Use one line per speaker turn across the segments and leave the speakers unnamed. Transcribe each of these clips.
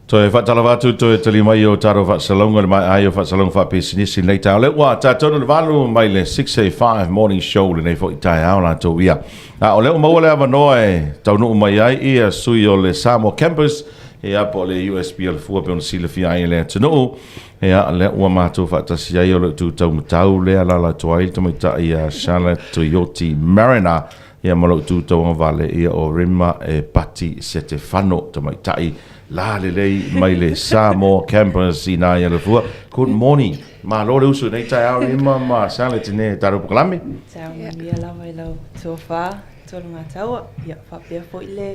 Toe faatalofa atu, toe tali mai o tatou faasalauga i le maea ai o faasalauga faapisinisi i lenei taeao. Lea ua tatou le 8 mai le 6:05 Morning Show lenei foi taeao latou ia. A o lea ua maua le avanoa e taunuu mai ai ia sui o le Samoa Campus, ia po o le USB o Alafua pe ona silafia ai e le atunuu. Ia, lea ua matou faatasi ai o le itu taumatau lea alaala atu ai le tamaitai ia Charlotte Tuioti Mariner, ia ma lou tu tauagavale ia o Rima e Pati Setefano, tamaitai la lelei mai le Samoa Campus i nā i Alafua. Good morning. Malo le usu i nei taeao Rima ma Charlotte i nei tatou polokalame.
Taeao manuia lava i lau tofa, Tologataua. Ia, faapea foi le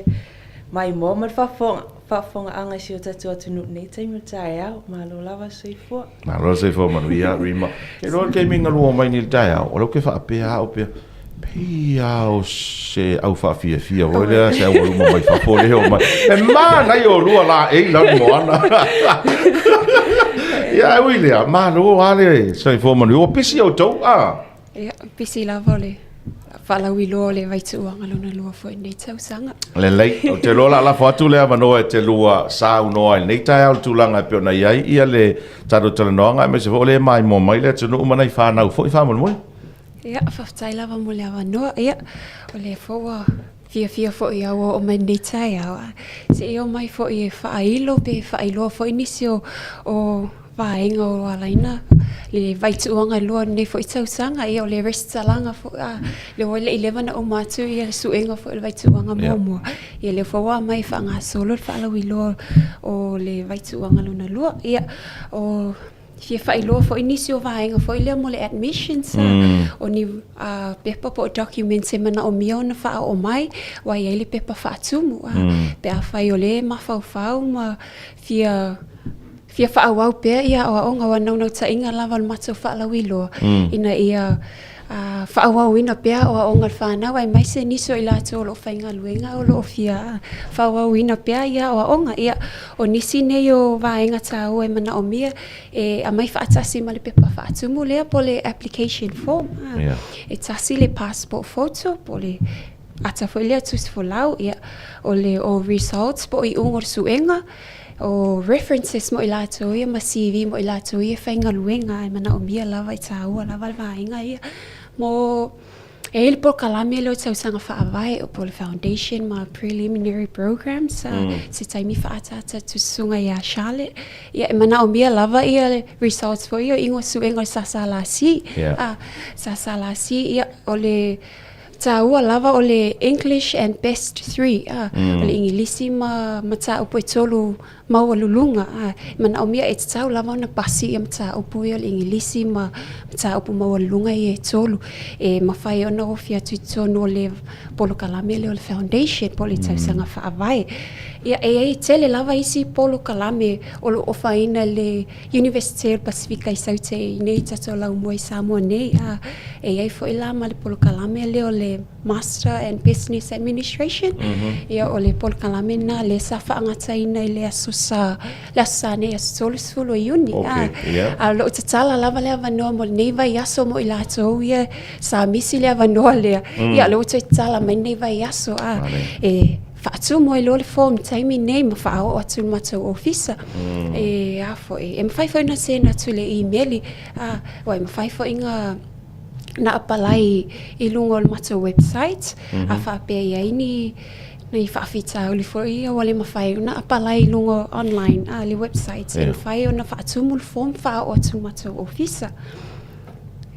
maimoa ma le faafofoga. Faafofogaaga i si o tatou atunuu i lenei taimi o le taeao. Malo lava le soifua.
Malo le soifua manuia, Rima. Ke iloa le taimi na lua mai nei i le taeao, o lea ou te faapea au pea, pei lava o se au faafiafia foi lea, se aualuma mai fafo lea o mai. E manaia o lua laei lanu moana. Ia, e ui lea, malo lava le soifua manuia. Ua pisi outou, a?
Ia, pisi lava o le faalauiloa o le vaituuaga lona lua foi i lenei tausaga.
Lelei, ou te iloa o le a lafo atu le avanoa e te lua saunoa i lenei taeao i le tulaga e pei ona i ai ia le tatou talanoaga aemaise foi o lea e maimoa mai le atunuu ma nai fanau foi faamolemole.
Ia, faafetai lava mo le avanoa. Ia, o lea foi ua fiafia foi au ua oo mai lenei taeao, se i omai foi e faailo pe faailoa foi nisi o o vaega o alaina le vaituuaga e lua o lenei foi tausaga. Ia o le resitalaga foi a lea ua le i leva ona uma atu ia le suega foi o le vaituuaga muamua. Ia lea foi ua aumai e faagasolo le faalauiloa o le vaituuaga lona lua. Ia o fia faailoa foi nisi o vaega foi lea mo le admissions, o ni pepa po o documents e manaomia ona faaoo mai, aua e i ai le pepa faatumu. Pe afai o lea e mafaufau ma fia fia faaauau pea ia aoaoga, aua o le naunautaiga lava o le matou faalauiloa, ina ia faaauauina pea aoaoga a le fanau, aemaise nisi o i latou o lo o faigaluega o lo o fia faaauauina pea ia aoaoga. Ia, o nisi nei o vaega taua e manaomia e aumai faatasi ma le pepa faatumu lea po o le application form. E tasi le passport photo po o le ata foi lea tusi folau, ia, o le o results po o iuga o le suega, o references mo i latou ia ma CV mo i latou ia e faigaluega ae manaomia lava e taua lava le vaega ia. Mo e i ai le polokalame lea o tausaga faavae o po o le foundation ma preliminary programs se taimi faaataata atu susuga ia Charlotte. Ia e manaomia lava ia results foi ia o iuga o suega o le SSLC. SSLC ia o le Taua lava o le English and best 3 a, o le Igilisi ma mataupu e tolu maualuluga a, e manaomia e tatau lava ona pasi ia mataupu ia o le Igilisi ma mataupu maualuluga ia e tolu e mafai ona ofi atu i totonu o le polokalame lea o le foundation po o le tausaga faavae. Ia e i ai tele lava isi polokalame o lo o ofaina e le Iunivesite o le Pasefika i Saute i inei i tatou laumua i Samoa nei, a e i ai foi la ma le polokalame lea o le Master and Business Administration. Ia o le polokalame lena lea sa faagataina i le Aso Sa, le Aso Sa nei aso 30 o Iuni.
Okay, yeah.
A o lo o tatala lava le avanoa mo lenei vaiaso mo i latou ia sa misi le avanoa lea. Ia o lea ua toe tatala mai lenei vaiaso, a e faatumu ai loa le form i le taimi lenei ma faaoo atu i le matou ofisa. E a foi, e mafai foi ona send atu i le imeli, a, aua e mafai foi na na apalai i luga o le matou website, a faapea e i ai ni ni faafitauli foi ia ua le mafai ona apalai i luga online a le website, e mafai ona faatumu le form faaoo atu i le matou ofisa.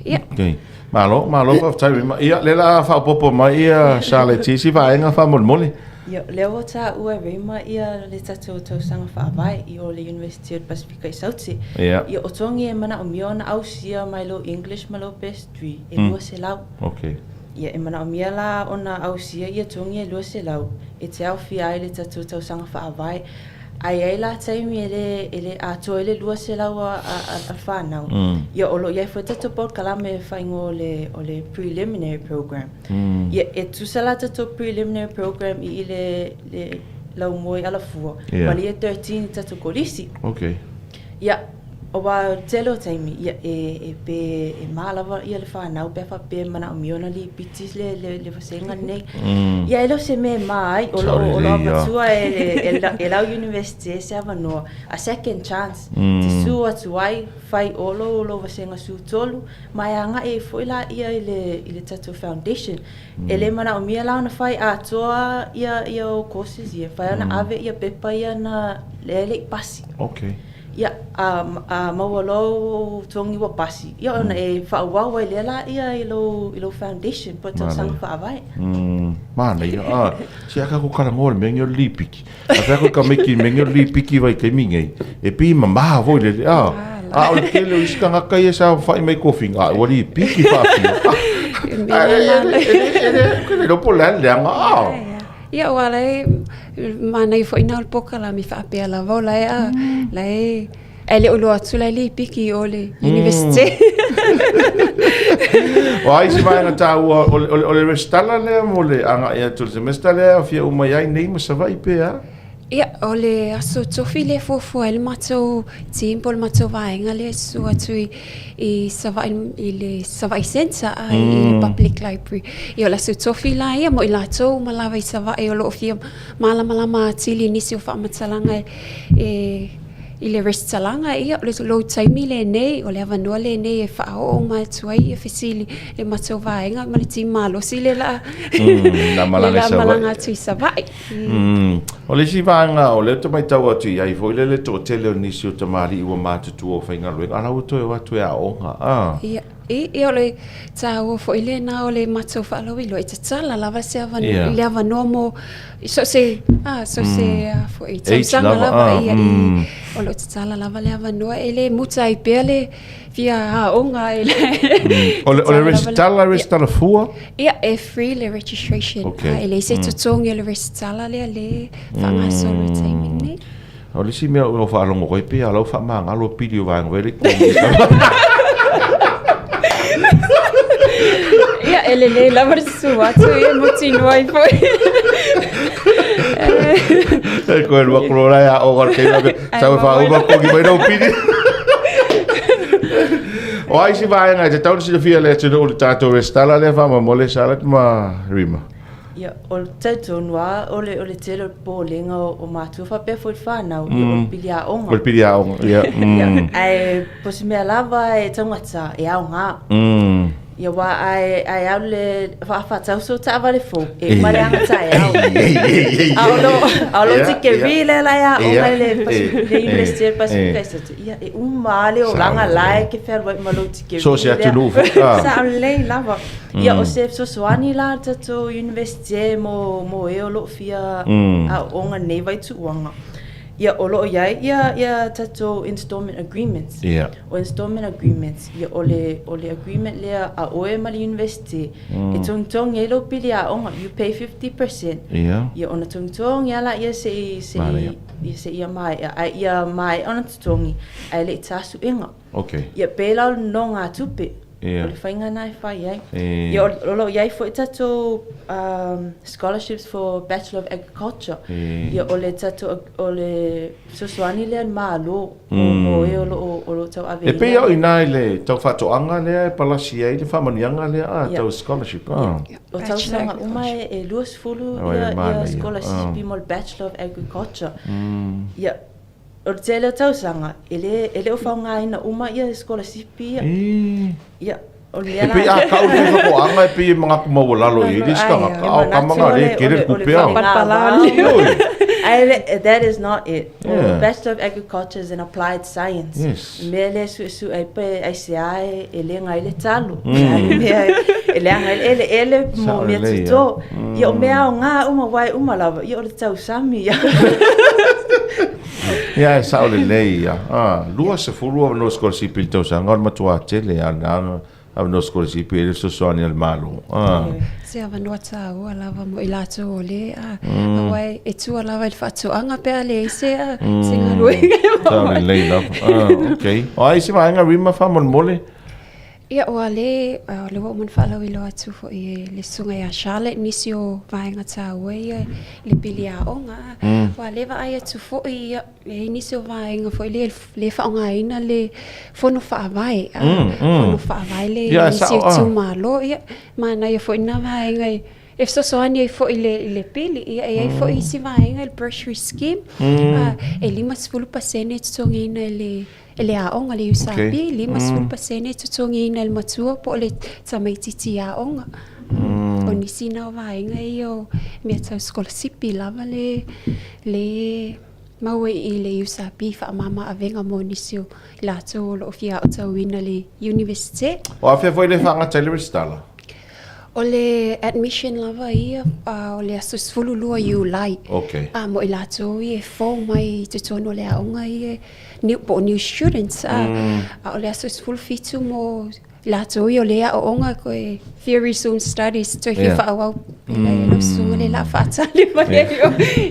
Ia.
Okay. Malo, malo faafetai Rima. Ia, lea la faaopoopo mai ia Charlotte i si vaega faamolemole.
Ia, lea ua taua e Rima ia le tatou tausaga faavae i o le University o le Pasefika i Saute.
Ia.
Ia, o togi e manaomia ona ausia mai lou English ma lou Best 3 e 200.
Okay.
Ia, e manaomia la ona ausia ia togi e 200 e te aofia ai le tatou tausaga faavae. Ae i ai la taimi e le, e le atoa ai le 200 a, a, a, a fanau, ia o lo o i ai foi tatou polokalame e faaigoa o le, o le preliminary program. Ia, e tusa la tatou preliminary program i i le, le laumua i Alafua, ma le year 13 i tatou kolisi.
Okay.
Ia. Aua o le tele o taimi, ia, e, e pe e mā lava ia le fanau pe a faapea e manaomia ona lipiti le, le, le vasega lenei. Ia e le o se mea e mā ai, o lo o, o lo o avatua e le, e le, e lau Universite se avanoa, a second chance, te sue atu ai, fai o lou, lou vasega sutolu, ma e agai ai foi laia i le, i le tatou foundation. E le manaomia la ona fai atoa ia, ia ou courses ia, e mafai ona ave ia pepa ia na, lea e le i pasi.
Okay.
Ia, a, a maua loa ou togi ua pasi, ia ona e faaauau ai lea laia i lou, i lou foundation po o tausaga faavae.
Mm, manaia. Ah, se a kākou talanoa i le mea nei o le lipiki. A fai atu i tamaiti i le mea nei o le lipiki i vaitaimi nei, e pei e mamā foi le, ah, a o le tele o isi tagata ia sa saofai mai i tofiga, a ua lipiki faafia. Ah, e, e, e, e, e, e, e le iloa po o le a le leaga, ah.
Ia aua la e manaia foi na o le polokalame faapea lava o la e a la e ae le o iloa atu la e lipiki i o le Universite.
O ai se vaega taua o le, o le, o le resitala lea mo le agai atu i le semester lea e aofia uma i ai nei ma Savaii pe a?
Ia, o le aso tofi lea e fuafua ai le matou team po o le matou vaega lea e susu atu i, i Savaii i le Savaii Centre a i le Public Library. Ia o le aso tofi la ia mo i latou uma lava i Savaii o lo o fia malamalama atili i nisi o faamatalaga e i le resitalaga, ia o le lou taimi lenei, o le avanoa lenei e faaoo uma atu ai ia fesili i le matou vaega ma le team malosi lea la
a
malaga atu i Savaii.
O le isi vaega o lea ou te matau atu i ai foi lea le toatele o nisi o tamalii ua matutua o faigaluega, a la ua toe o atu e aoga.
Ah. Ia, ia o le taua foi lena o le matou faalauiloa e tatala lava se avanoa, yeah. le avanoa mo so o se, ah, so o se ah, foi, tausaga lava, ah, ia, i, o lo o tatala lava le avanoa e le muta ai pea le fia aoga e le
O le, o le resitala, resitala fua?
Ia, e free le registration.
Okay.
A e leai se totogi o le resitala lea le faagasolo i le taimi lenei.
O le isi mea o lau faalogo koe pei a lau faamagalo pili o vaega wele ko.
Ia, e lelei lava le susu atu ia mautinoa ai foi.
E koe lua kuro lai a o wal kei wabe. Sa we whauma kogi mai rau pili. O ai si vaega e te tau silafia le atunuu le tātou resitala lea faamolemole Charlotte ma Rima.
Ia, o le talitonu lava, o le, o le tele o le popolega o, o matua faapea foi le whanau, ia, o le pili aoga.
O le pili aoga, ia.
Ia, ae po o se mea lava e taugata, e aoga. Ia, aua ae, ae alu le faafatau sou taavale fou, e uma le aga taeao. A o lo, a o lo tikeri lea la e aoga i le Pacific, le University o le Pasifika i Satu, ia, e uma lava le olaga la e ke fealuai ma lou tikeri
So se atunuu foi.
Ah. Sao lelei lava. Ia, o se fesoasoani la a le tatou Universite mo, mo e o lo o fia aooga nei vaituuaga. Ia, o lo o i ai ia, ia tatou installment agreements.
Ia.
O installment agreements, ia o le, o le agreement lea a oe ma le Universite, e togitogi ai lou pili aoga, you pay 50%.
Ia.
Ia, ona togitogi lava laia se'i, se'i, ia seia maea, ae ia maea ona totogi, ae le i ta suega.
Okay.
Ia, pēlā o le nonogatupe.
Ia.
O le faiga lena e fai ai.
E.
Ia, o lo o i ai foi tatou um, scholarships for Bachelor of Agriculture.
E.
Ia, o le tatou, o le fesoasoani lea a le Malo mo, mo e o lo o, o lo o tauaveina.
E pei lava o i ina i le tau faatoaga lea e palasi ai le faamanuiaga lea, a,
Ia.
tau scholarship, a.
Ia. O tausaga uma e, e 20
Oi,
ia, ia
manaia.
scholarship mo le Bachelor of Agriculture. Ia, O le tele o tausaga, e le, e le o faaaogaina uma ia sikolasipi ia.
E.
Ia, o le mea
E
la.
pei a kau le faifaatoaga e pei e manatu maualalo i ai le isi tagata, a o tama na lea e tele le tupe a. Oi.
Ae le, that is not it. O
Yeah.
Bachelor of Agriculture is an applied science.
Yes.
O mea lea e suesue ai pe aisea e, e leaga ai le talo. O le a le mea e leaga ai le eleele mo
Sao
mea
lelei,
toto. Ia o mea aoga uma, uae uma lava, ia o le tausami ia.
Ia e sao lelei ia. Ah, 20 avanoa sikolasipi i le tausaga, o le matua tele lava lena avanoa sikolasipi e le fesoasoani a le Malo. Ah.
Se avanoa taua lava mo i latou o le a, aua e, e tua lava i le faatoaga pe a leai se, a, se galuega e
Sao
maua ai.
lelei lava. Ah, okay. O ai se vaega Rima faamolemole?
Ia, ua le, o lea ua uma ona faalauiloa atu foi e le Susuga ia Charlotte nisi o vaega taua ia i le pili aoga. Ua le vaai atu foi, ia, e i ai nisi o vaega foi lea e faaaogaina le fono faavae, fono faavae lea i nisi o itumalo. Ia, manaia foi lena vaega e fesoasoani ai foi i le pili. Ia, e i ai foi isi vaega i le bursary scheme, e 50% e totogiina e le E le aoga le USP, 50% e totogiina e le matua po o le tamaitiiti aoga. O nisi na o vaega ia o mea tau sikolasipi lava le le maua i le USP faamama avega mo nisi o i latou o lo o fia aotauina i le Iunivesite.
O afea foi le faagata i le resitala?
O le admission lava ia o le aso 12 Iulai.
Okay.
Mo i latou ia e fou mai i totonu o le aoga ia new, po o new students. A o le aso 17 mo i latou ia o le aoaoga koe theory soon studies toe fia faaauau. E lau susuga le la faatali mai ai o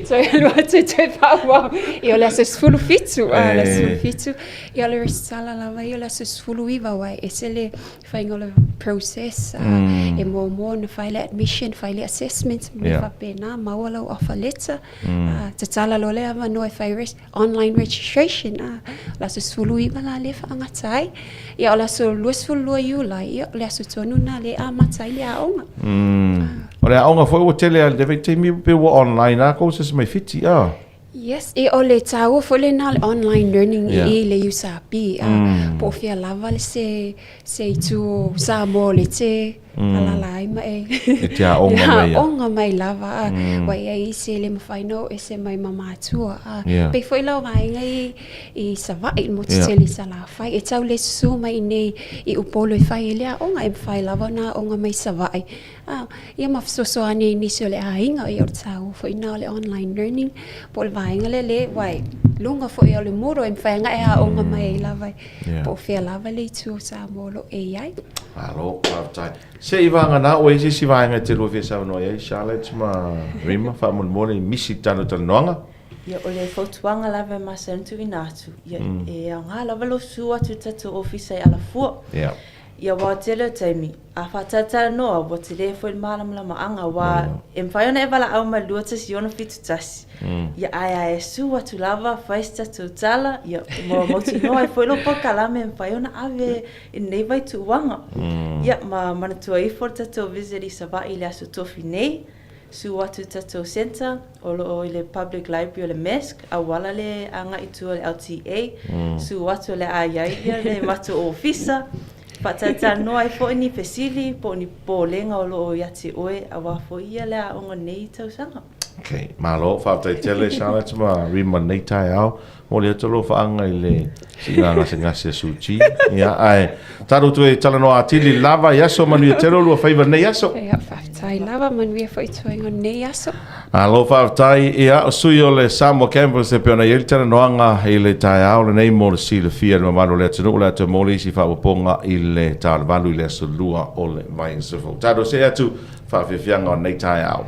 toe alu atu toe faaauau. Ia o le aso 17, le aso 17. Ia o le resitala lava ia o le aso 19 aua e ese le faiga o le process e muamua ona fai le admission, fai le assessment ma mea faapena, maua lau offer letter, tatala loa le avanoa e fai online registration, o le aso 19 la lea e faagata ai. Ia o le aso 22 Iulai, ia o le aso tonu lena lea e amata ai le aoga.
O le aoga foi ua tele lava i lenei vaitaimi pei ua online lava courses mai Fiti, ah.
Yes, e o le taua foi lena o le online learning i i le USP, po o fea lava le se, se itu o Samoa o le te alala ai ma e
E te aoga mai ia.
aoga mai lava, a, ua i ai isi e le mafai ona o ese mai ma matua, a, pei foi la o vaega i, i Savaii, i le motu tele i Salafai, e tau le susu mai i inei i Upolu e fai ai le aoga, e mafai lava ona aoga mai Savaii. A, ia ma fesoasoani ai i nisi o le aiga, ia o le taua foi lena o le online learning, po o le vaega lea le, aua i luga foi o le Moodle e mafai ona e aoga mai ai lava, po o fea lava le itu o Samoa o lo o e i ai.
Malo, faafetai. Se i vagana ua i ai se isi vaega e te lua fia saunoa i ai, Charlotte ma Rima, faamolemole i misi i le tatou talanoaga.
Ia, o le fautuaga lava e masani ona tuuina atu, ia, e aoga lava lou susu atu i le tatou ofisa i Alafua. Ia, aua o le tele o taimi, a faatalatalanoa, ua tele foi le malamalamaaga, aua e mafai ona e valaau mai i le 2171, ia, ae a e susu atu lava, fai se tatou tala, ia, ua mautinoa ai foi lou polokalame e mafai ona ave i lenei vaituuaga. Ia, ma manatua ifo le tatou visit i Savaii i le Aso Tofi nei, Susu atu i le tatou centre o lo o i le Public Library o le MESC, auala le agai i tua o le LTA, susu atu o le a i ai ia le matou ofisa, faatalatalanoa ai foi ni fesili po o ni popolega o lo o ia te oe aua foi ia le aoga o lenei tausaga.
Ok, malo, faafetai tele Charlotte ma Rima i lenei taeao. Momoli atu alofaaga i le siiga gasegase a Suji. Ia, ae tatou toe talanoa atili lava i aso manuia tele o lua faiva i lenei aso.
Ia, faafetai lava, manuia foi tuaiga o lenei aso.
Alo faafetai, ia, o sui o le Samoa Campus e pei ona i ai le talanoaga i le taeao lenei mo le silafia e le mamalu o le atunuu o le a toe maua le isi faaopoopoga i le ta o le 8 i le aso 2 o le vaiaso fou. Tatou see atu faafiafiaga o lenei taeao.